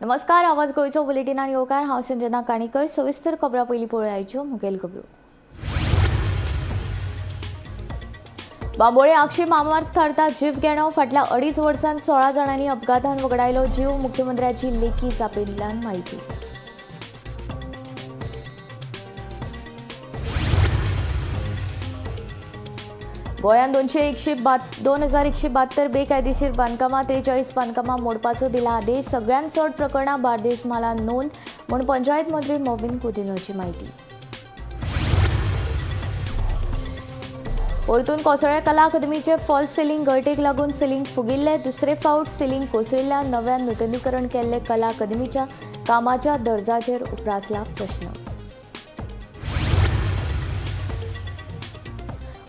नमस्कार, आवाज गोंयचो बुलेटिनान येवकार. हांव संजना काणीकर. सविस्तर खबरां पयलीं पळोवया मुखेल खबरो. बांबोळे आगशी म्हामार्ग थारता जीव घेणो. फाटल्या 2.5 वर्सांत 16 जाणांनी अपघातान वगडायलो जीव. मुख्यमंत्र्याची लेखी जापेंतल्यान म्हायती. गोंयांत 2172 बेकायदेशीर बांदकामां, 43 बांदकामां मोडपाचो दिला आदेश. सगळ्यांत चड प्रकरणां बार्देश म्हालांत नोंद म्हूण पंचायत मंत्री मॉवीन कुतिन्होची म्हायती. परतून कोसळ्या कला अकादमीचे फॉल्स सिलिंग. गळटेक लागून सिलिंग फुगिल्ले. दुसरे फावट सिलिंग कोसळिल्ल्यान नव्यान नुतनीकरण केल्ले कला अकादमीच्या कामाच्या दर्जाचेर उप्रासला प्रश्न.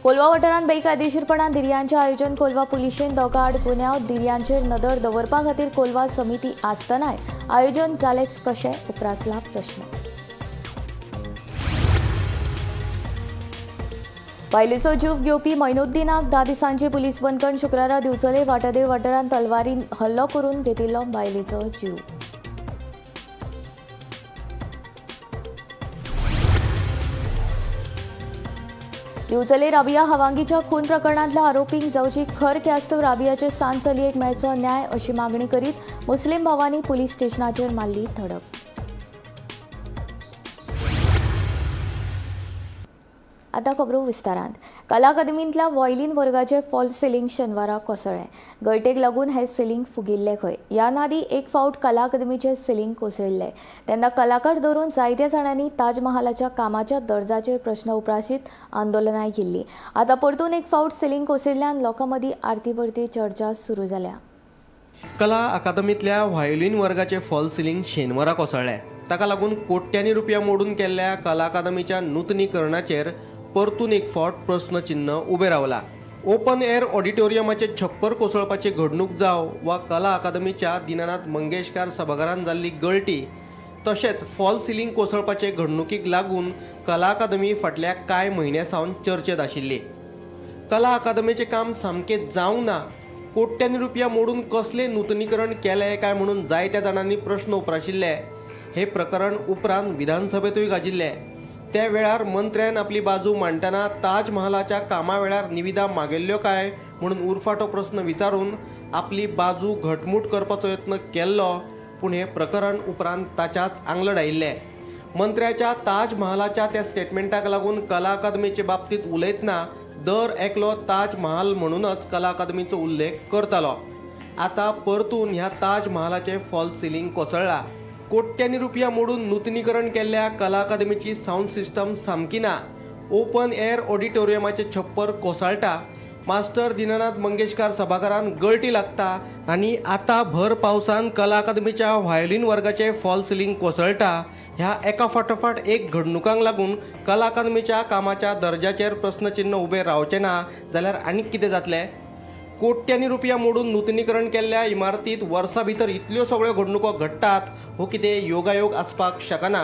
कोलवा वाठारांत बेकायदेशीरपणान धिरयांचें आयोजन. कोलवा पुलिशेन दोगां आड गुन्यांव. धिरयांचेर नदर दवरपा खातीर कोलवा समिती आसतनाय आयोजन जालेंच कशें, उप्रासला प्रश्न. बायलेचो जीव घेवपी मैनुद्दीनाक 10 दिसांची पुलीस बंदखण. शुक्रारा दिवचले वाटादेव वाठारांत तलवारीन हल्लो करून घेतिल्लो बायलेचो जीव. दिवचले राबिया हवांगीच्या खून प्रकरणांतल्या आरोपींक जावची खर ख्यास्त, राबियाचे सान चलयेक मेळचो न्याय अशी मागणी करीत मुस्लीम भावांनी पुलीस स्टेशनाचेर मारली धडक. आता खबरो विस्तारांत. कला अकादमींतल्या व्हायलीन वर्गाचे फॉल्स सिलिंग शेनवारा कोसळ्ळें. गळटेक लागून हें सिलिंग फुगिल्लें खंय. ह्या आदीं एक फावट कला अकादमीचें सिलिंग कोसळिल्लें तेन्ना कलाकार धरून जायत्या जाणांनी ताजमहालाच्या कामाच्या दर्जाचेर प्रश्न उप्रासीत आंदोलनाय केल्लीं. आतां परतून एक फावट सिलिंग कोसळिल्ल्यान लोकां मदीं आरती परती चर्चा सुरू जाल्या. कला अकादमींतल्या व्हायोलीन वर्गाचे फॉल सिलिंग शेनवारा कोसळ्ळें. ताका लागून कोट्यांनी रुपया मोडून केल्ल्या कला अकादमीच्या नुतनीकरणाचेर परतून एक फावट प्रस्नचिन्न उबें रावला. ओपन एअर ऑडिटोरियमाचे छप्पर कोसळपाची घडणूक जावं वा कला अकादमीच्या दीनानाथ मंगेशकार सभाघरांत जाल्ली गळटी, तशेंच फॉल सिलिंग कोसळपाचे घडणुकीक लागून कला अकादमी फाटल्या कांय म्हयन्यां सावन चर्चेत आशिल्ली. कला अकादमीचें काम सामकें जावंक ना, कोट्यांनी रुपया मोडून कसलें नुतनीकरण केलें काय म्हणून जायत्या जाणांनी प्रश्न उप्राशिल्ले. हे प्रकरण उपरांत विधानसभेंतूय गाजिल्लें. त्या वेळार मंत्र्यान आपली बाजू मांडटना ताजमहालाच्या कामा वेळार निविदा मागयल्ल्यो काय म्हणून उरफाटो प्रस्न विचारून आपली बाजू घटमूट करपाचो यत्न केल्लो, पूण हें प्रकरण उपरांत ताच्याच आंगलट आयिल्लें. मंत्र्याच्या ताजमहालाच्या त्या स्टेटमेंटाक लागून कला अकादमीचे बाबतींत उलयतना दर एकलो ताजमहाल म्हणूनच कला अकादमीचो उल्लेख करतालो. आतां परतून ह्या ताजमहालाचें फॉल्स सिलिंग कोसळ्ळां. कोट्यांनी रुपया मोडून नुतनीकरण केल्ल्या कला अकादमीची सावंड सिस्टम सामकी ना, ओपन एअर ऑडिटोरियमाचें छप्पर कोसळटा, मास्टर दीनानाथ मंगेशकार सभाघरांत गळटी लागता आनी आतां भर पावसान कला अकादमीच्या व्हायोलीन वर्गाचें फॉल सिलिंग कोसळटा. ह्या एका फाटोफाट एक घडणुकांक लागून कला अकादमीच्या कामाच्या दर्जाचेर प्रस्नचिन्न उबें रावचें ना जाल्यार आनीक कितें जातलें? कोट्यांनी रुपया मोडून नुतनीकरण केल्ल्या इमारतींत वर्सा भितर इतल्यो सगळ्यो घडणुको घडटात, हो कितें योगायोग आसपाक शकना.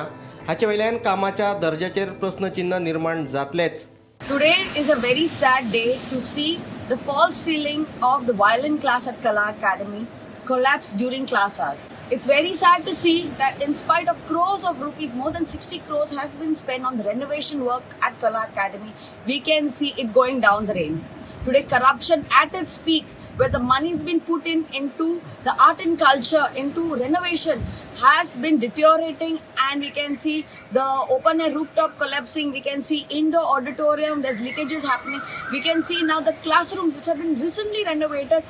हाचे वयल्यान कामाच्या दर्जाचेर प्रस्नचिन्न निर्माण जातलेंच. Today is a very sad day to see the false ceiling of the violin class at Kala Academy collapse during class hours. It's very sad to see that in spite of crores of rupees, more than 60 crores has been spent on the renovation work at Kala Academy. We can see it going down the drain. Today, corruption at its peak, where the money's been put in into the art and culture, into renovation, has been deteriorating, and we can see the open air rooftop collapsing. We can see indoor auditorium, there's leakages happening. We can see now the classrooms which have been recently renovated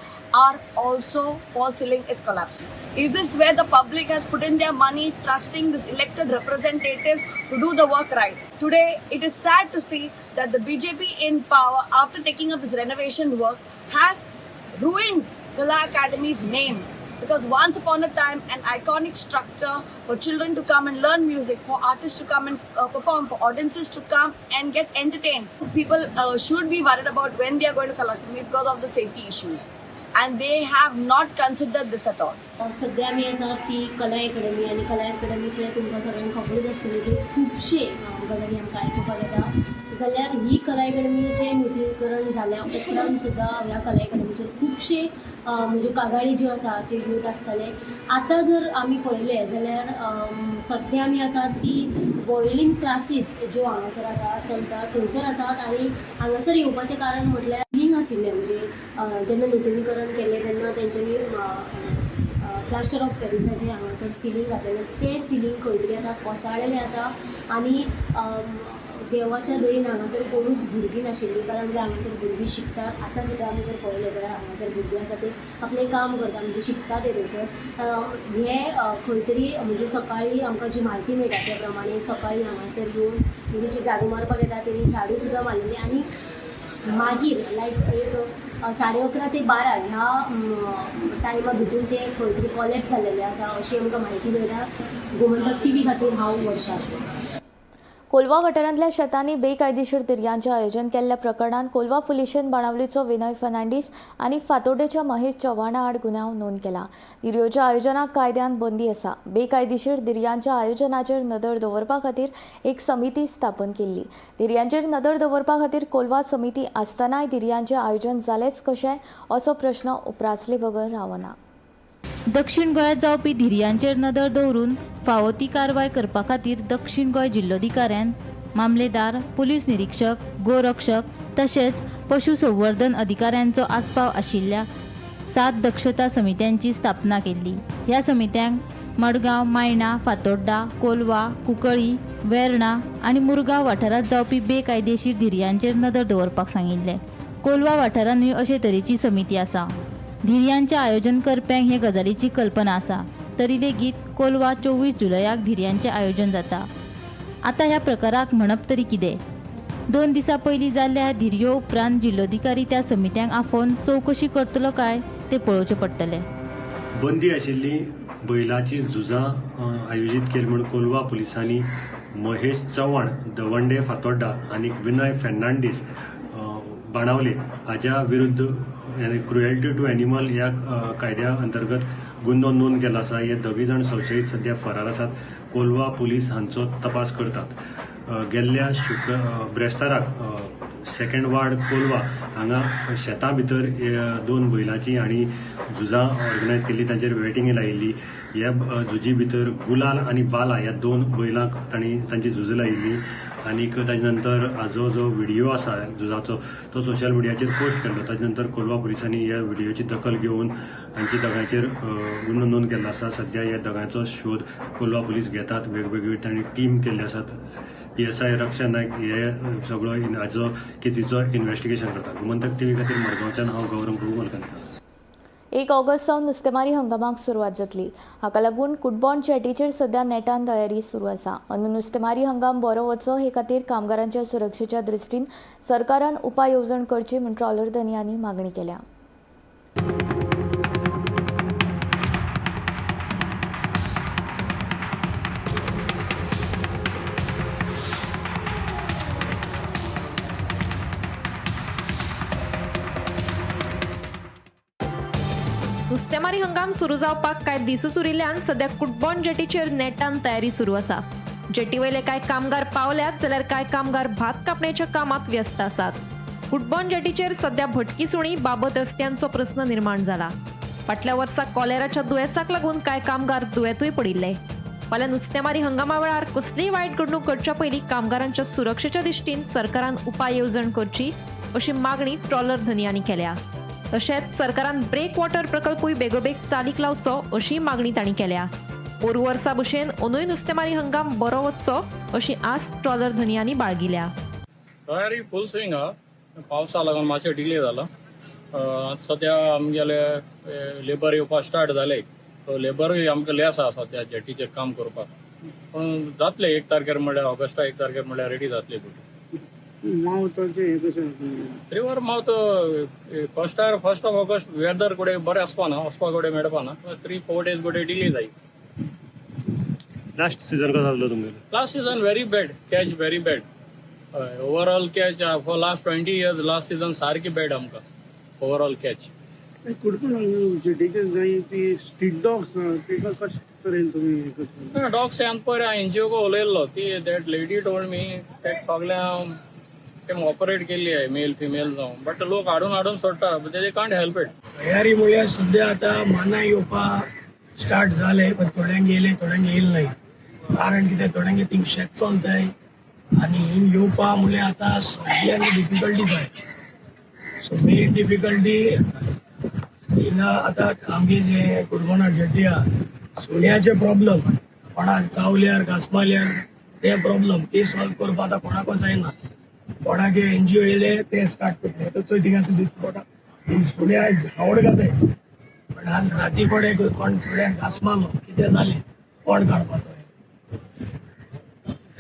are also false ceiling is collapsing. Is this where the public has put in their money, trusting these elected representatives to do the work right? Today, it is sad to see that the BJP in power, after taking up this renovation work, has ruined Kala Academy's name. Because once upon a time, an iconic structure for children to come and learn music, for artists to come and perform, for audiences to come and get entertained. People should be worried about when they are going to Kala Academy because of the safety issues. And they have not considered this at all. सद्या आमी आसा ती कला academy आनी कला एकेडमीचे तुमकां सगळ्यांक खबरूच आसतली की खुबशे गजाली आमकां आयकुपाक येता. जाल्यार ही कला अकादमीचें नुतनीकरण जाल्या उपरांत सुद्दां ह्या कला अकादमीचेर खुबशे म्हणजे कागाळी ज्यो आसा त्यो येत आसताले. आतां जर आमी पळयलें जाल्यार सद्या आमी आसात ती वॉयलीन क्लासीस ज्यो हांगासर आसा चलता थंयसर आसात आनी हांगासर येवपाचें कारण म्हटल्यार सिलींग आशिल्लें, म्हणजे जेन्ना नुतनीकरण केलें तेन्ना तेंच्यांनी प्लास्टर ऑफ पॅरिसाचें हांगासर सिलींग घातलेलें, तें सिलींग खंय तरी आतां कोसळ्ळेलें आसा आनी देवाच्या दयेन हांगासर कोणूच भुरगीं नाशिल्लीं, कारण ते हांगासर भुरगीं शिकतात. आतां सुद्दां आमी जर पळयलें जाल्यार हांगासर भुरगीं आसा ते आपलें काम करता, म्हणजे शिकता ते थंयसर. हें खंय तरी म्हणजे सकाळीं आमकां जी म्हायती मेळटा त्या प्रमाणे सकाळीं हांगासर येवन म्हणजे जी झाडू मारपाक येता तेणी झाडू सुद्दां मारलेली आनी मागीर लायक एक 11:30 ते 12 ह्या टायमा भितून ते खंय तरी कॉलेप्स जाल्लेलें आसा अशी आमकां म्हायती मेळटा. गोमंतक टीव्ही खातीर हांव वर्षा अशोक. कोलवा वाठारांतल्या शेतांनी बेकायदेशीर तिरयांचें आयोजन केल्ल्या प्रकरणांत कोलवा पुलिशेन बाणावलीचो विनय फर्नांडीस आनी फातोर्डेच्या महेश चव्हाणा आड गुन्यांव नोंद केला. दिरयोच्या आयोजनाक कायद्यान बंदी आसा. बेकायदेशीर दिरयांच्या आयोजनाचेर नदर दवरपा खातीर एक समिती स्थापन केल्ली. दिरयांचेर नदर दवरपा खातीर कोलवा समिती आसतनाय दिरयांचें आयोजन जालेंच कशें असो प्रश्न उप्रासले बगर रावना. दक्षिण गोंयांत जावपी धिरयांचेर नदर दवरून फावो ती कारवाय करपा खातीर दक्षिण गोंय जिल्लोधिकाऱ्यान मामलेदार, पुलीस निरीक्षक, गोरक्षक तशेंच पशुसंवर्धन अधिकाऱ्यांचो आस्पाव आशिल्ल्या 7 दक्षता समित्यांची स्थापना केल्ली. ह्या समित्यांक मडगांव, मायणा, फातोड्डा, कोलवा, कुंकळी, वेर्णा आनी मुरगांव वाठारांत जावपी बेकायदेशीर धिरयांचेर नदर दवरपाक सांगिल्लें. कोलवा वाठारांतूय अशे तरेची समिती आसा. धिरयांचें आयोजन करप्यांक हे गजालीची कल्पना आसा, तरी लेगीत कोलवा 24 जुलयाक धिरयांचें आयोजन जाता. आतां ह्या प्रकाराक म्हणप तरी कितें? 2 दिसां पयलीं जाल्ल्या धिरयो उपरांत जिल्लोधिकारी त्या समित्यांक आफोवन चवकशी करतलो काय तें पळोवचें पडटलें. बंदी आशिल्ली बैलाची झुजां आयोजीत केली म्हूण कोलवा पुलिसांनी महेश चव्हाण दवंडे फातोड्डा आनी विनय फर्नांडीस बाणावले हाज्या विरुद्ध क्रुएल्टी टू एनिमल ह्या कायद्या अंतर्गत गुन्हो नोंद केला आसा. हे दोगूय जाण संशयीत सद्या फरार आसात. कोलवा पुलीस हांचो तपास करतात. गेल्ल्या ब्रेस्ताराक सेकंड वार्ड कोलवा हांगा शेतां भितर 2 बैलांची आनी झुजां ऑर्गनायज केल्ली, तांचेर वेटिंग लायिल्ली. ह्या झुजी भितर गुलाल आनी बाला ह्या 2 बैलांक तांणी तांची झुजां लायिल्ली आनीक ताजे नंतर हाजो जो व्हिडियो आसा झुजाचो तो सोशल मिडियाचेर पोस्ट केल्लो. ताजे नंतर कोलवा पुलिसांनी ह्या व्हिडियोची दखल घेवन हांची दोगांचेर गुन्हो नोंद केल्लो आसा. सद्या ह्या दोगांचो शोध कोलवा पुलीस घेतात. वेगवेगळी तांणी टीम केल्ली आसात. PSI रक्षा नायक हे सगळो हाजो केसीचो इन्वेस्टिगेशन करतात. गोमंतक टीव्ही खातीर मडगांवच्यान हांव गौरव प्रभू मलकनकार. 1 ऑगस्ट सावन नुस्तेमारी हंगामाक सुरवात जातली. हाका लागून कुटबॉण जेटीचेर सध्या नेटान तयारी सुरू आसा. अंदू नुस्तेमारी हंगाम बरो वचचो हे खातीर कामगारांच्या सुरक्षेच्या दृश्टीन सरकारान उपाय येवजण करची म्हूण ट्रॉलर धनयांनी मागणी केल्या. नुस्तेमारी हंगाम सुरू जावपाक कांय दिसूच उरिल्ल्यान सद्या कुटबॉण जेटीचेर नेटान तयारी सुरू आसा. जेटी वयले कांय कामगार पावल्यात जाल्यार कांय कामगार भात कापणेच्या कामांत व्यस्त आसात. कुटबॉण जेटीचेर सद्या भटकी सुणी बाबत रस्त्यांचो प्रस्न निर्माण जाला. फाटल्या वर्सा कॉलेराच्या दुयेंसाक लागून कांय कामगार दुयेंतूय पडिल्ले. फाल्यां नुस्तेमारी हंगामा वेळार कसलीय वायट घडणूक घडच्या पयलीं कामगारांच्या सुरक्षेच्या दृश्टीन सरकारान उपाय येवजण करची अशी मागणी ट्रॉलर धनयांनी केल्या. तशेंच सरकारान ब्रेक वॉटर प्रकल्पूय बेगोबेग चालीक लावचो अशी मागणी तांणी केल्या. पोरूं वर्सा भशेन अंदूय नुस्तेमारी हंगाम बरो वचचो अशी आस ट्रॉलर धनयांनी बाळगिल्या. तयारी फूल स्विंग आहा. पावसा लागून मातशें डिले जाला. सद्या आमगेले लेबर येवपाक स्टार्ट जाले. सो लेबरूय आमकां लेस आहा सद्या जेटीचेर काम करपाक. पूण जातले 1 तारखेर म्हणल्यार ऑगस्टा 1 तारखेर म्हणल्यार रेडी जातले. River mouth first of August weather कडेन बरें आसपाना, वचपाक कडेन मेळपाना. 3-4 डेज कडेन डिले जाय. लास्ट सीझन कसो जाल्लो तुमगेलो? Last season very bad, catch very bad. Overall catch for last 20 years last season सारकी बॅड आमकां ओवरऑल कॅच. जेटीचेर जाय ती स्ट्रीट डॉग्स तेका कशे तरेन तुमी? डॉग्स हांवें पयर एनजीओ को उलयल्लो. ती that lady told me ते सगळ्या तेम ऑपरेट केल्ली आहे मेल फिमेल जावं, बट लोक हाडून हाडून सोडटा, but they can't help it. तयारी म्हणल्यार सद्या आतां मानाय येवपा स्टार्ट जाले, पण थोड्यांक येयले, थोड्यांक येयले नाही. कारण कितें, थोड्यांक थिंग शेत चलताय आनी हिंग येवपा म्हणल्यार आतां सगळ्यांक डिफिकल्टी जाय. सो मेन डिफिकल्टी हिंगा आतां आमगे जे कुरबणा जेटी आहा, सुण्याचे प्रॉब्लम, कोणाक चावल्यार घांस मारल्यार ते प्रॉब्लम ते सॉल्व करपा आतां कोणाकूच जायना. कोणाक एनजीओ येयले ते स्टार्ट करतले. आतां चोय थिंगा दिसता पडटा सुण्या आवड घाताय, पण आज राती कडेन कोण सुण्याक घांस मारलो, कितें जालें, कोण काडपाचो?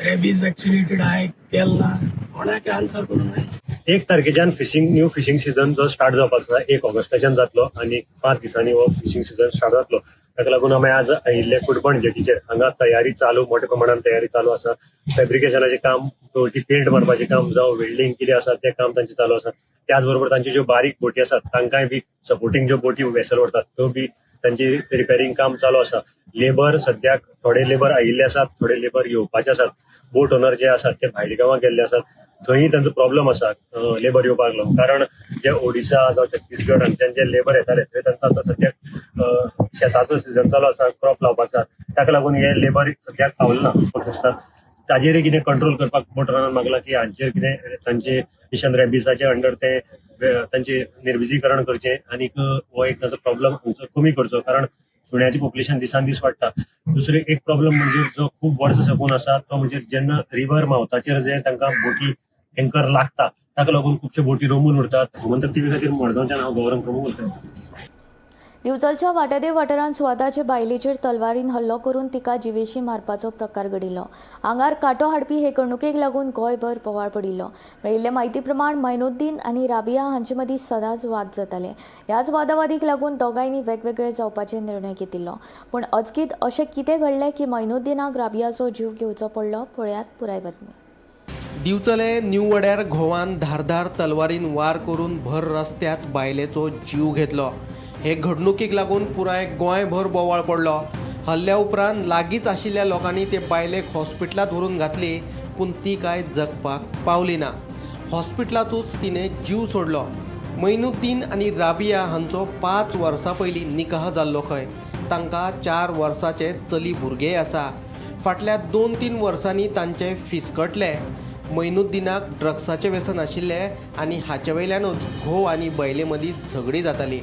रेबीज वॅक्सिनेटेड हाय केल ना, कोणाक आन्सर करूंक जायना. 1 तारखेच्यान फिशींग न्यू फिशींग सिजन जो स्टार्ट जावपाचो आसा, 1 ऑगस्टाच्यान जातलो आनी 5 दिसांनी हो फिशींग सिजन स्टार्ट जातलो. ताका लागून आमी आज आयिल्ले कुडबण जेटीचेर. हांगा तयारी चालू, मोठ्या प्रमाणात तयारी चालू आसा. फेब्रिकेशनाचें काम, बोटी पेंट मारपाचें काम जावं वेल्डिंग कितें आसा तें काम तांचें चालू आसा. त्याच बरोबर तांच्यो ज्यो बारीक बोटी आसात तांकांय बी सपोर्टींग ज्यो बोटी वेसल व्हरतात त्यो बी तांची रिपेरींग काम चालू आसा. लेबर सद्याक थोडे लेबर आयिल्ले आसात, थोडे लेबर येवपाचे आसात. बोट ओनर जे आसात ते भायल्या गांवां गेल्ले आसात, थंय तांचो प्रॉब्लम आसा लेबर येवपाक लागून, कारण जे ओडिसा जावं छत्तीसगड हांगच्यान जे लेबर येताले थंय तांचो आतां सद्याक शेताचो सिजन चालू आसा, क्रॉप लावपाचो, ताका लागून हे लेबर सद्याक पावले ना. शकतात ताजेर कितें कंट्रोल करपाक बोट ओनरान मागला की हांचेर कितें तांचे मिशन रेबिसाचे अंडर ते तांचे निर्विजीकरण करचें आनीक हो एक ताचो प्रॉब्लम हांगचो कमी करचो, कारण सुण्याचें पॉप्युलेशन दिसान दीस वाडटा. दुसरें एक प्रॉब्लम म्हणजे जो खूब वर्सां साकून आसा तो म्हणजे जेन्ना रिवर मावताचेर जे तांकां बोटी एंकर लागता, ताका लागून खुबश्यो बोटी रोमून उरतात. गोमंतक टीव्ही खातीर मडगांवच्यान हांव गौरंग प्रभू उलयतां. दिवचलच्या वाटादेव वाठारांत स्वताचे बायलेचेर तलवारीन हल्लो करून तिका जिवेशी मारपाचो प्रकार घडिल्लो. आंगार कांटो हाडपी हे घडणुकेक लागून गोंयभर बोवाळ पडिल्लो. मेळिल्ले म्हायती प्रमाण मैनुद्दीन आनी राबिया हांचे मदीं सदांच वाद जाताले. ह्याच वादावादीक लागून दोगांयनी वेगवेगळे जावपाचे निर्णय घेतिल्लो. पूण अचकीत अशें कितें घडलें की मैनुद्दीनाक राबियाचो जीव घेवचो पडलो? पळयात पुराय बातमी. दिवचले न्यू वड्यार घोवान धारदार तलवारीन वार करून भर रस्त्यात बायलेचो जीव घेतलो. हे घडणुकीक लागून पुराय गोंयभर बोवाळ पडलो. हल्ल्या उपरांत लागींच आशिल्ल्या लोकांनी ते बायलेक हॉस्पिटलांत व्हरून घातली, पूण ती काय जगपाक पावली ना. हॉस्पिटलांतूच तिणें जीव सोडलो. मैनुद्दीन आनी राबिया हांचो 5 वर्सां पयलीं निकाह जाल्लो खंय. तांकां 4 वर्सांचें चली भुरगेंय आसा. फाटल्या 2-3 वर्सांनी तांचें फिसकटलें. मैनुद्दीनाक ड्रग्साचें व्यसन आशिल्लें आनी हाचे वयल्यानूच घोव आनी बायले मदीं झगडीं जातालीं.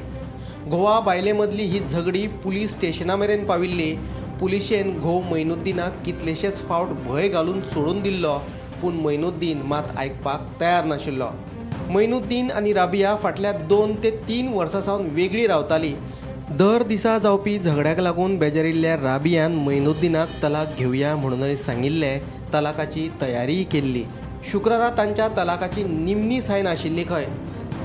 घोवा बायले मदली ही झगडी पुलीस स्टेशना मेरेन पाविल्ली. पुलिशेन घोव मैनुद्दीनाक कितलेशेच फावट भंय घालून सोडून दिल्लो, पूण मैनुद्दीन मात आयकपाक तयार नाशिल्लो. मैनुद्दीन आनी राबिया फाटल्या 2 ते 3 वर्सां सावन वेगळी रावतालीं. दर दिसा जावपी झगड्याक लागून बेजारिल्ल्या राबियान मैनुद्दीनाक तलाक घेवया म्हणूनय सांगिल्लें. तलाकाची तयारीय केल्ली. शुक्रारा तांच्या तलाकाची निमणी सायन आशिल्ली खंय.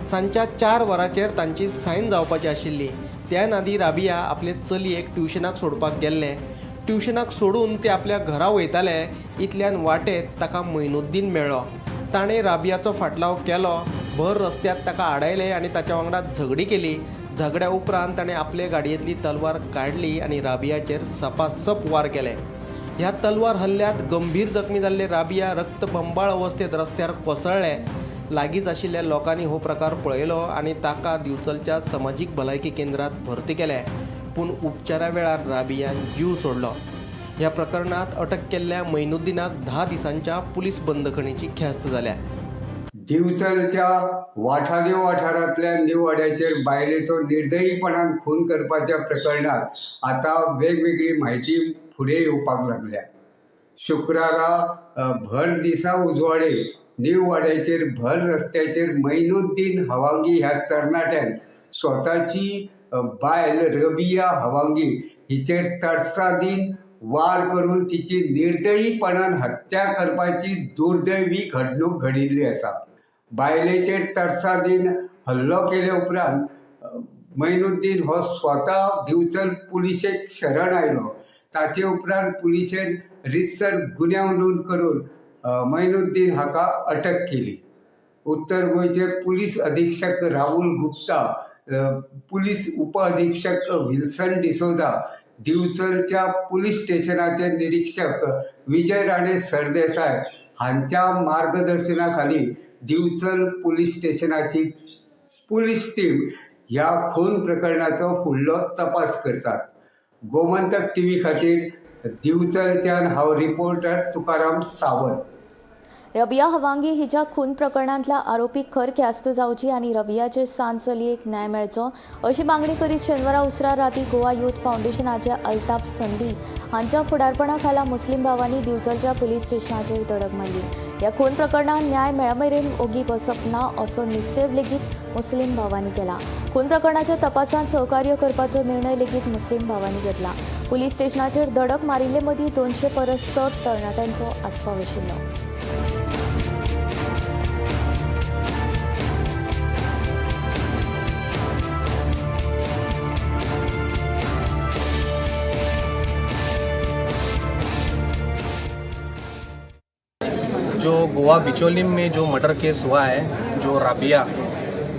सांजच्या 4 वरांचेर तांची सायन जावपाची आशिल्ली. त्या नादी राबिया आपले चलयेक ट्युशनाक सोडपाक गेल्लें. ट्युशनाक सोडून ते आपल्या घरा वयताले, इतल्यान वाटेत ताका मैनुद्दीन मेळ्ळो. ताणें राबियाचो फाटलाव केलो. भर रस्त्यात ताका आडायलें आनी ताच्या वांगडा झगडी केली. झगड्या उपरांत ताणें आपले गाडयेंतली तलवार काडली आनी राबियाचेर सपासप वार केले. ह्या तलवार हल्ल्यात गंभीर जखमी जाल्ले राबिया रक्तबंबाळ अवस्थेत रस्त्यार कोसळ्ळें. लागींच आशिल्ल्या लोकांनी हो प्रकार पळयलो आनी ताका दिवचलच्या समाजीक भलायकी केंद्रात भरती केलें, पूण उपचारा वेळार राबियान जीव सोडलो. ह्या प्रकरणात अटक केल्ल्या मैनुद्दीनाक 10 दिसांच्या पुलीस बंदखणीची ख्यास्त जाल्या. दिवचलच्या वाठादेव वाठारांतल्या निववाड्याचेर बायलेचो निर्दयीपणान खून करपाच्या प्रकरणात आतां वेगवेगळी म्हायती फुडें येवपाक लागल्या. शुक्रारा भर दिसा उजवाडे निववाड्याचेर भर रस्त्याचेर मैनुद्दीन हवांगी ह्या तरणाट्यान स्वताची बायल रबिया हवांगी हिचेर तरसादीन वार करून तिची निर्दयीपणान हत्या करपाची दुर्दैवी घडणूक घडिल्ली आसा. बायलेचेर तरसादीन हल्लो केले उपरांत मैनुद्दीन हो स्वता दिवचल पुलिशेक शरण आयलो. ताचे उपरांत पुलिशेन रितसर गुन्यांव नोंद करून मैनुद्दीन हाका अटक केली. उत्तर गोंयचे पुलीस अधीक्षक राहुल गुप्ता, पुलीस उप अधीक्षक विल्सन डिसोजा, दिवचलच्या पुलीस स्टेशनाचे निरीक्षक विजय राणे सरदेसाय. हांच्या मार्गदर्शना खाली दिवचल पुलीस स्टेशनाची पुलीस टीम ह्या खून प्रकरणाचो फुडलो तपास करतात. गोमंतक टी व्ही खातीर दिवचलच्यान हांव रिपोर्टर तुकाराम सावंत. रबिया हवांगी हिच्या खून प्रकरणांतल्या आरोपीक खर ख्यास्त जावची आनी रबियाचे सान चलयेक न्याय मेळचो अशी मागणी करीत शेनवारा उसरा राती गोवा यूथ फावंडेशनाचे अल्ताफ संदी हांच्या फुडारपणा खाला मुस्लीम भावांनी दिवचलच्या पुलीस स्टेशनाचेर दडक मारली. ह्या खून प्रकरणात न्याय मेळमेरेन ओगी बसप ना असो निश्चेव लेगीत मुस्लीम भावांनी केला. खून प्रकरणाच्या तपासांत सहकार्य करपाचो निर्णय लेगीत मुस्लीम भावांनी घेतला. पुलीस स्टेशनाचेर दडक मारिल्ले मदीं 200 परस चड तरणाट्यांचो आस्पाव आशिल्लो. जो गोवा बिचोलिम में जो मर्डर केस हुआ है, जो राबिया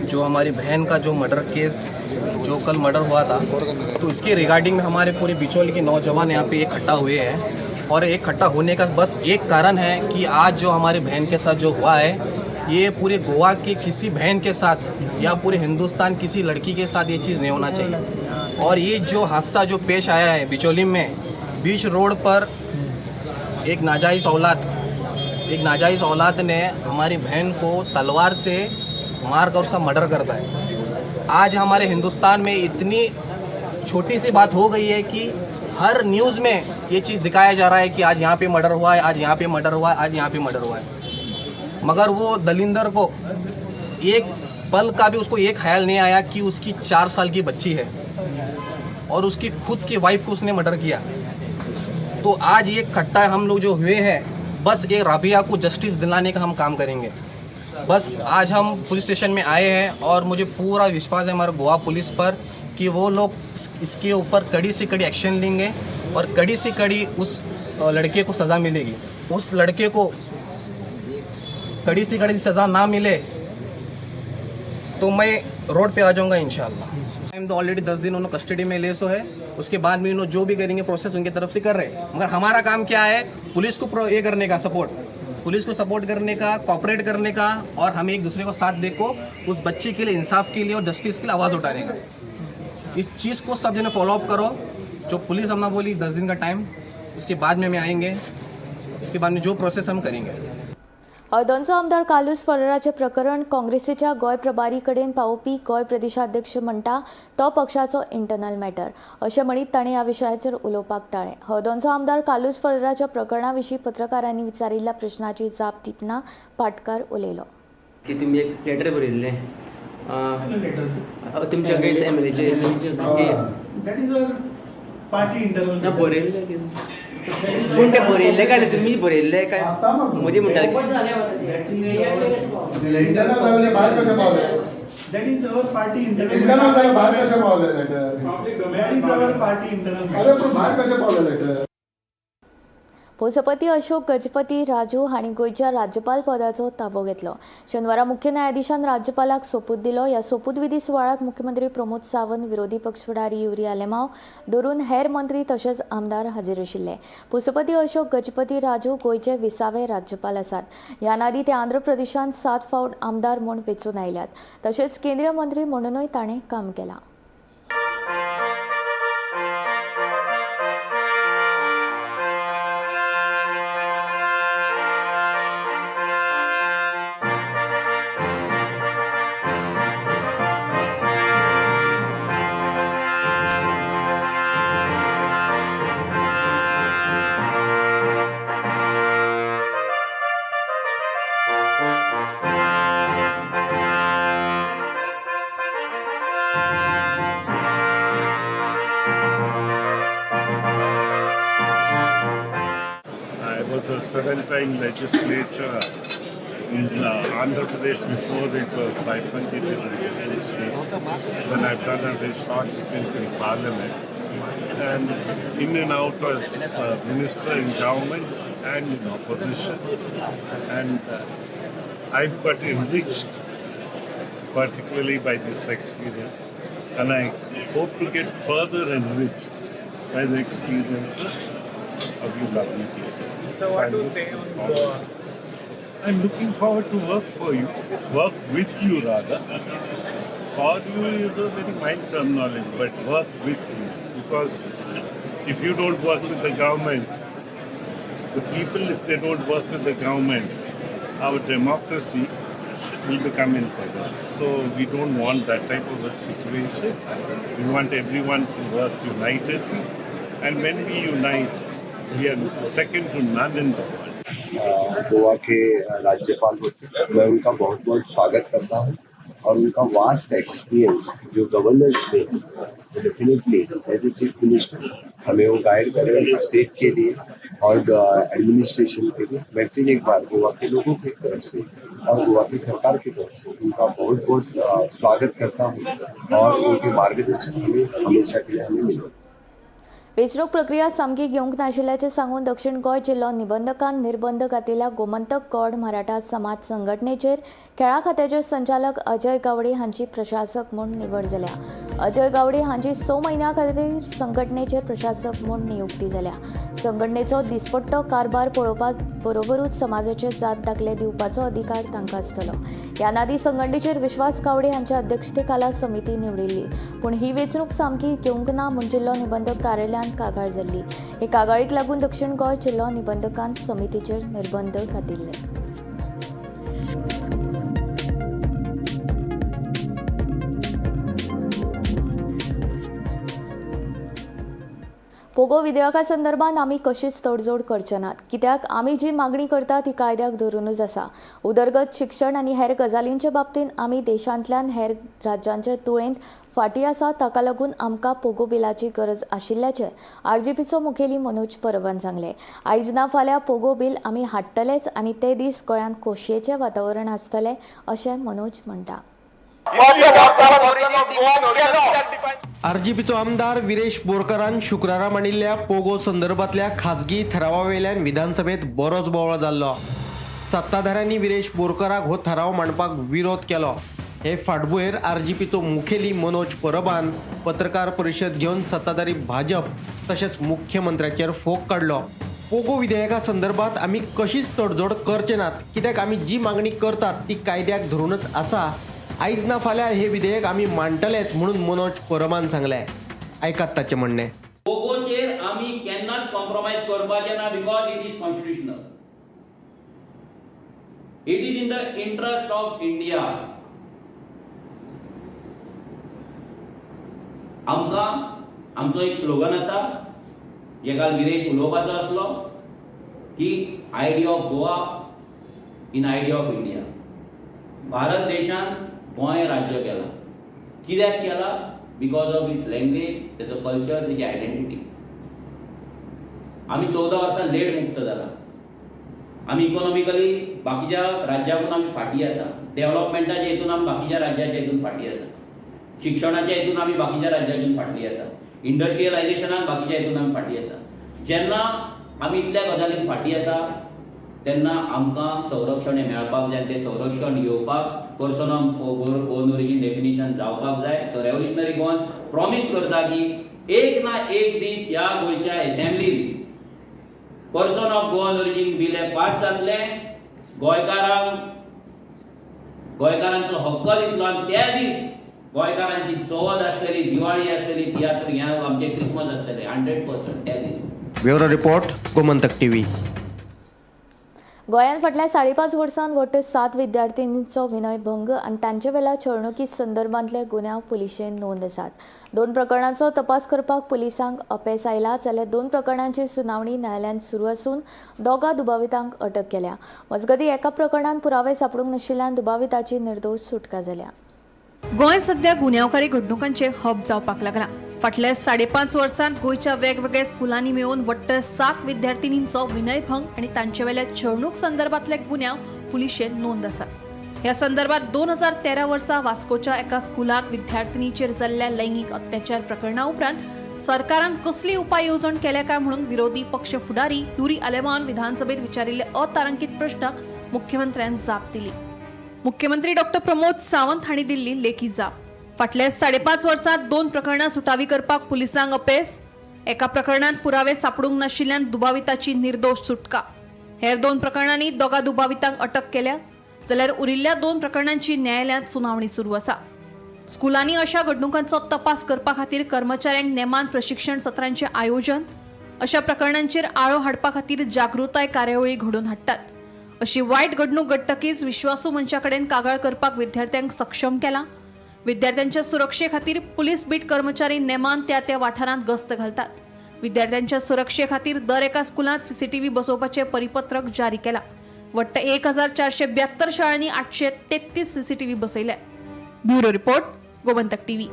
जो हमारी बहन का जो मर्डर केस जो कल मर्डर हुआ था, तो इसके रिगार्डिंग में हमारे पूरे बिचौली के नौजवान यहाँ पे इकट्ठा हुए हैं। और इकट्ठा होने का बस एक कारण है कि आज जो हमारी बहन के साथ जो हुआ है, ये पूरे गोवा के किसी बहन के साथ या पूरे हिंदुस्तान किसी लड़की के साथ ये चीज़ नहीं होना चाहिए। और ये जो हादसा जो पेश आया है बिचौलिम में, बीच रोड पर एक नाजायज़ औलाद ने हमारी बहन को तलवार से मार कर उसका मर्डर करता है। आज हमारे हिंदुस्तान में इतनी छोटी सी बात हो गई है कि हर न्यूज़ में ये चीज़ दिखाया जा रहा है कि आज यहाँ पे मर्डर हुआ है, आज यहाँ पे मर्डर हुआ है, आज यहाँ पे मर्डर हुआ है। मगर वो दलिंदर को एक पल का भी उसको एक ख्याल नहीं आया कि उसकी 4 साल की बच्ची है और उसकी खुद की वाइफ को उसने मर्डर किया। तो आज ये खट्टा हम लोग जो हुए हैं, बस ये राबिया को जस्टिस दिलाने का हम काम करेंगे। बस आज हम पुलिस स्टेशन में आए हैं और मुझे पूरा विश्वास है हमारे गोवा पुलिस पर कि वो लोग इसके ऊपर कड़ी से कड़ी एक्शन लेंगे और कड़ी से कड़ी उस लड़के को सज़ा मिलेगी। उस लड़के को कड़ी से कड़ी सज़ा ना मिले तो मैं रोड पे आ जाऊंगा इंशाल्लाह। टाइम तो ऑलरेडी 10 दिन उन्होंने कस्टडी में ले सो है, उसके बाद में उन्होंने जो भी करेंगे प्रोसेस उनकी तरफ से कर रहे हैं। मगर हमारा काम क्या है, पुलिस को ये करने का, सपोर्ट, पुलिस को सपोर्ट करने का, कॉपरेट करने का, और हमें एक दूसरे को साथ दे को उस बच्चे के लिए इंसाफ के लिए और जस्टिस के लिए आवाज़ उठाने का। इस चीज़ को सब जने फॉलोअप करो। जो पुलिस हमने बोली 10 दिन का टाइम, उसके बाद में हमें आएंगे, उसके बाद में जो प्रोसेस हम करेंगे। हळदोणचो आमदार कार्लुस फरेराचें प्रकरण काँग्रेसीच्या गोंय प्रभारी कडेन पावोवपी गोंय प्रदेशाध्यक्ष म्हणटा तो पक्षाचो इंटरनल मॅटर अशें म्हणीत ताणें ह्या विशयाचेर उलोवपाक टाळ्ळें. हळदोणचो आमदार कार्लुस फरेराच्या प्रकरणा विशीं पत्रकारांनी विचारिल्ल्या प्रश्नाची जाप दितना पाटकार उलयलो. की तुमी एक लेटर बरयल्लें तुमच्या अगेन्स्ट एम एल एचे. ना बरयल्लें पूण तें बरयल्लें काय तुमी बरयल्लें काय मोदी म्हणटाले. भूसपती अशोक गजपती राजू हांणी गोंयच्या राज्यपाल पदाचो ताबो घेतलो. शेनवारा मुख्य न्यायाधीशान राज्यपालाक सोपूत दिलो. ह्या सोपूतविधी सुवाळ्याक मुख्यमंत्री प्रमोद सावंत, विरोधी पक्ष फुडारी युरी आलेमाव धरून हेर मंत्री तशेंच आमदार हाजीर आशिल्ले. भूसपती अशोक गजपती राजू गोंयचे 20वे राज्यपाल आसात. ह्या आदीं ते आंध्र प्रदेशांत 7 फावट आमदार म्हूण वेंचून आयल्यात. तशेंच केंद्रीय मंत्री म्हणूनय ताणें काम केलां. I was a 7-time legislator in Andhra Pradesh before it was bifurcated into two states. Then I've done a very short stint in Parliament. And in and out as minister in government and in opposition. And I've got enriched particularly by this experience. And I hope to get further enriched by the experiences of you lovely people. So what to say on Goa? I am looking forward to work for you, work with you rather. For you is a very mild terminology, but work with you, because if you don't work with the government, the people, if they don't work with the government, our democracy will become integral. So we don't want that type of a situation. We want everyone to work unitedly, and when we unite, we are second to none in the world. Goa K राज्यपाल होते, मैं उनका बहुत बहुत स्वागत करता हूँ और उनका वास्ट एक्सपीरियंस जो गवर्नेंस में है, definitely as a chief minister हमें वो गाइड करेंगे स्टेट के लिए और एडमिनिस्ट्रेशन के लिए। मैं फिर एक बार गोवा के लोगों की तरफ से और गोवा की सरकार की तरफ से उनका बहुत बहुत स्वागत करता हूँ और उनके मार्गदर्शन हमें हमेशा के लिए हमें मिले। वेंचणूक प्रक्रिया सामकी घेवंक नाशिल्ल्याचें सांगून दक्षिण गोंय जिल्लो निबंधकान निर्बंध घातिल्ल्या गोमंतक गौड मराठा समाज संघटनेचेर खेळां खात्याचे संचालक अजय गावडे हांची प्रशासक म्हूण निवड जाल्या. अजय गावडे हांची 6 म्हयन्यां खातीर संघटनेचेर प्रशासक म्हूण नियुक्ती जाल्या. संघटनेचो दिसपट्टो कारभार पळोवपा बरोबरूच समाजाचे जात दाखले दिवपाचो अधिकार तांकां आसतलो. ह्या नादी संघटनेचेर विश्वास गावडे हांच्या अध्यक्षतेखाला समिती निवडिल्ली, पूण ही वेंचणूक सामकी घेवंक ना म्हूण जिल्लो निबंधक कार्यालयान कागाळ जाल्ली. हे कागाळीक लागून दक्षिण गोंय जिल्लो निबंधकान समितीचेर निर्बंध घातिल्ले. पोगो विधेयका संदर्भात आमी कशीच तडजोड करचे नात, कित्याक आमी जी मागणी करता ती कायद्याक धरूनच आसा. उदरगत, शिक्षण आनी हेर गजालींचे बाबतींत आमी देशांतल्यान हेर राज्यांचे तुळेंत फाटीं आसा. ताका लागून आमकां पोगो बिलाची गरज आशिल्ल्याचें आरजीपीचो मुखेली मनोज परबान सांगलें. आयज ना फाल्यां पोगो बील आमी हाडटलेच आनी ते दीस गोंयांत खोशयेचें वातावरण आसतलें अशें मनोज म्हणटा. आरजीपीचो आमदार विरेश बोरकारान शुक्रारा मांडिल्ल्या पोगो संदर्भातल्या खाजगी थरावावेल्यान विधानसभेत बरोच बोवाळ जाल्लो. सत्ताधाऱ्यांनी विरेश बोरकाराक हो थराव मांडपाक विरोध केलो. हे फाटभुंयेर आरजीपीचो मुखेली मनोज परबान पत्रकार परिशद घेवन सत्ताधारी भाजप तशेंच मुख्यमंत्र्याचेर फोग काडलो. पोगो विधेयका संदर्भात आमी कशीच तडजोड करचे नात, कित्याक आमी जी मागणी करतात ती कायद्याक धरूनच आसा. आयज ना फाल्यां हे विधेयक आमी मांडटलेच म्हणून मनोज परबान सांगलें. आयकात ताचें म्हणणें. पोगोचेर आमी केन्नाच कॉम्प्रोमायज करपाचे ना, because it is constitutional, it is in the interest of India. आमकां आमचो एक स्लोगन आसा जे काल विरेश उलोवपाचो आसलो की idea of Goa in idea of India. Bharat देशान गोंय राज्य केलां, कित्याक केलां? Because of it's language, तेजो कल्चर, तेजी आयडेंटिटी. आमी 14 वर्सां लेट मुक्त जाला. आमी इकॉनॉमिकली बाकीच्या राज्याकून आमी फाटीं आसा, डेव्हलपमेंटाच्या हितून आमी बाकीच्या राज्याच्या हितून फाटीं आसा, शिक्षणाच्या हितून आमी बाकीच्या राज्याच्यान फाटलीं आसा, इंडस्ट्रियलायझेशनान बाकीच्या हितून आमी फाटीं आसा. जेन्ना आमी इतल्या गजालीन फाटीं आसा तेन्ना आमकां संरक्षण हें मेळपाक जाय आनी तें संरक्षण घेवपाक person of Goan origin definition जावपाक जाय. सो रेव्होल्युशनरी गोवन्स प्रॉमीस करता की एक ना एक दीस ह्या गोंयच्या एसेंब्लीन person of Goan origin bill हें पास जातलें, गोंयकारांक गोंयकारांचो हक्क दितलो आनी त्या दीस गोंयकारांची चवथ आसतली, दिवाळी आसतली, तियात्र ह्या आमचें क्रिसमस आसतलें 100% त्या दीस. Bureau report, Gomantak TV. गोंयांत फाटल्या 5.5 वर्सांत वट्ट 7 विद्यार्थिनींचो विनयभंग आनी तांचे वेल्या छळणुकी संदर्भांतले गुन्यांव पुलिशेन नोंद आसात. 2 प्रकरणांचो तपास करपाक पुलिसांक अपेस आयला, जाल्यार 2 प्रकरणांची सुनावणी न्यायालयांत सुरू आसून 2 दुबावितांक अटक केल्या. मजगतीं एका प्रकरणांत पुरावे सापडूंक नाशिल्ल्यान दुबाविताची निर्दोश सुटका जाल्या. गोंय सध्या गुन्यांवकारी घडणुकांचे हब जावपाक लागला. फाटल्या 5.5 वर्सांत गोंयच्या वेगवेगळ्या स्कुलांनी मेळून वट्ट 7 विद्यार्थिनींचो विनयभंग आनी तांचे वेल्या छळणूक संदर्भातले गुन्यांव पुलिशेन नोंद आसात. ह्या संदर्भात 2013 वर्सा वास्कोच्या एका स्कुलाक विद्यार्थिनीचेर जाल्ल्या लैंगीक अत्याचार प्रकरणा उपरांत सरकारान कसली उपाय येवजण केल्या काय म्हणून विरोधी पक्ष फुडारी युरी आलेमान विधानसभेत विचारिल्ले अतारांकीत प्रश्नाक मुख्यमंत्र्यान जाप दिली. मुख्यमंत्री डॉक्टर प्रमोद सावंत हांणी दिल्ली लेखी जाप. फाटल्या 5.5 वर्सांत 2 प्रकरणां सुटावी करपाक पुलिसांक अपेस, एका प्रकरणांत पुरावे सापडूंक नाशिल्ल्यान दुबाविताची निर्दोष सुटका. हेर 2 प्रकरणांनी 2 दुबावितांक अटक केल्या जाल्यार उरिल्ल्या 2 प्रकरणांची न्यायालयांत सुनावणी सुरू आसा. स्कुलांनी अशा घडणुकांचो तपास करपा खातीर कर्मचाऱ्यांक नेमान प्रशिक्षण सत्रांचें आयोजन, अशा प्रकरणांचेर आळो हाडपा खातीर जागृताय कार्यावळी घडोवन हाडटात. अशी वायट घडणूक घडटकीच विश्वासू मनशा कडेन कागाळ करपाक विद्यार्थ्यांक सक्षम केला. विद्यार्थ्यांच्या सुरक्षे खातीर पुलीस बीट कर्मचारी नेमान त्या त्या वाठारांत गस्त घालतात. विद्यार्थ्यांच्या सुरक्षे खातीर दर एका स्कुलांत सीसीटीव्ही बसोवपाचें परिपत्रक जारी केलां. वट्ट 1472 शाळांनी 833 सीसीटीव्ही बसयले. Bureau report, Gomantak TV.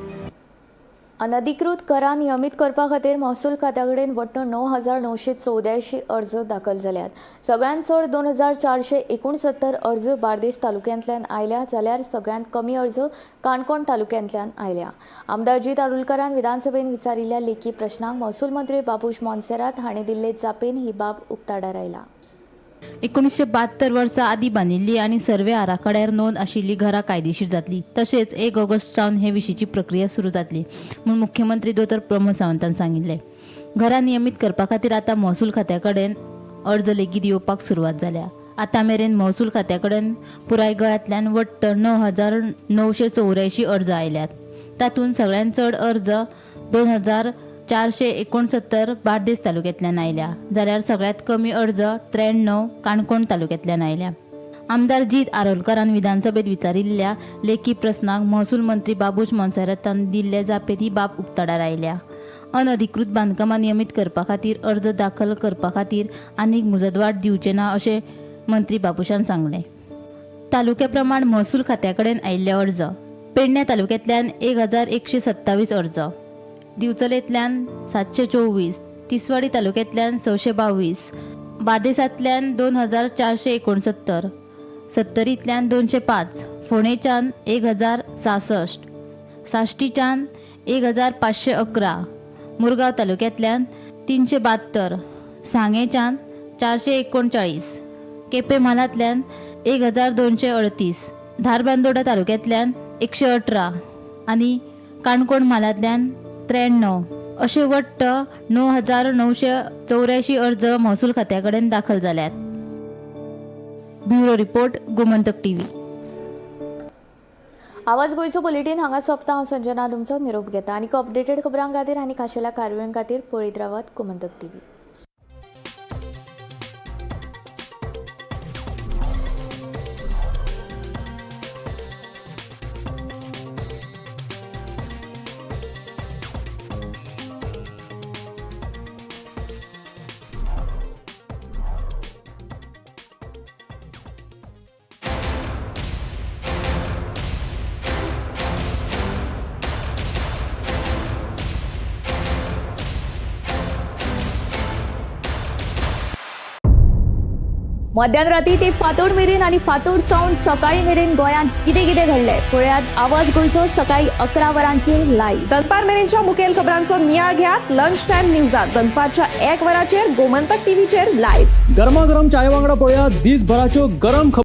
अनधिकृत करां नियमीत करपा खातीर महसूल खात्या कडेन वट्ट 9984 अर्ज दाखल जाल्यात. सगळ्यांत चड 2469 अर्ज बार्देस तालुक्यांतल्यान आयल्या, जाल्यार सगळ्यांत कमी अर्ज काणकोण तालुक्यांतल्यान आयल्या. आमदार जीत आरोलकारान विधानसभेन विचारिल्ल्या लेखी प्रश्नांक महसूल मंत्री बाबूश मोन्सेरात हांणी दिल्ले जापेन ही बाब उक्ताडार आयला. 1972 वर्सा आदी बांदिल्ली आनी सर्वे आराखड्यार नोंद आशिल्ली घरां कायदेशीर जातली. तशेंच 1 ऑगस्ट सावन हे विशींची प्रक्रिया सुरू जातली म्हूण मुख्यमंत्री दोतोर प्रमोद सावंतान सांगिल्लें. घरां नियमीत करपा खातीर आतां महसूल खात्या कडेन अर्ज लेगीत येवपाक सुरवात जाल्या. आतां मेरेन महसूल खात्या कडेन पुराय गोंयांतल्यान वट्ट 9984 अर्ज आयल्यात. तातूंत सगळ्यांत चड अर्ज 2469 बार्देस तालुक्यांतल्यान आयल्या, जाल्यार सगळ्यांत कमी अर्ज 93 काणकोण तालुक्यांतल्यान आयल्या. आमदार जीत आरोलकारान विधानसभेत विचारिल्ल्या लेखी प्रस्नाक महसूल मंत्री बाबूश मोन्सेरातान दिल्ले जापेंत ही बाब उक्ताडार आयल्या. अनधिकृत बांदकामां नियमीत करपा खातीर अर्ज दाखल करपा खातीर आनीक मुजतवाड दिवचे ना अशें मंत्री बाबूशान सांगलें. तालुक्या प्रमाण महसूल खात्या कडेन आयिल्ले अर्ज: पेडण्या तालुक्यांतल्यान 1127 अर्ज, दिवचलेंतल्यान 724, तिसवाडी तालुक्यांतल्यान 622, बार्देसांतल्यान 2469, सत्तरींतल्यान 205, फोंडेच्यान 1066, साश्टीच्यान 1511, मुरगांव तालुक्यांतल्यान 372, सांगेच्यान 439, केपें म्हालांतल्यान 1238, धारबांदोडा तालुक्यांतल्यान 118 आनी काणकोण म्हालांतल्यान 93 अशे वट्ट 9984 अर्ज महसूल खात्या कडेन दाखल जाल्यात. Bureau report, Gomantak TV. आवाज गोंयचो बुलेटीन हांगा सोंपता. हांव संजना तुमचो निरोप घेता. आनी अपडेटेड खबरां खातीर आनी खाशेल्या कारवायां खातीर पळयत रावात गोमंतक टीव्ही. मध्यान राती ते फातोड मेरेन आनी फातोड सावन सकाळी मेरेन गोंयांत कितें कितें घडलें पळयात आवाज गोंयचो सकाळी 11 वरांचेर लायव्ह. दनपार मेरेनच्या मुखेल खबरांचो नियाळ घेयात लंच टायम न्यूजात दनपारच्या 1 वरांचेर गोमंतक टीव्हीचेर लायव्ह. गरमागरम चाय वांगडा पळयात दिसभराच्यो गरम खबरी.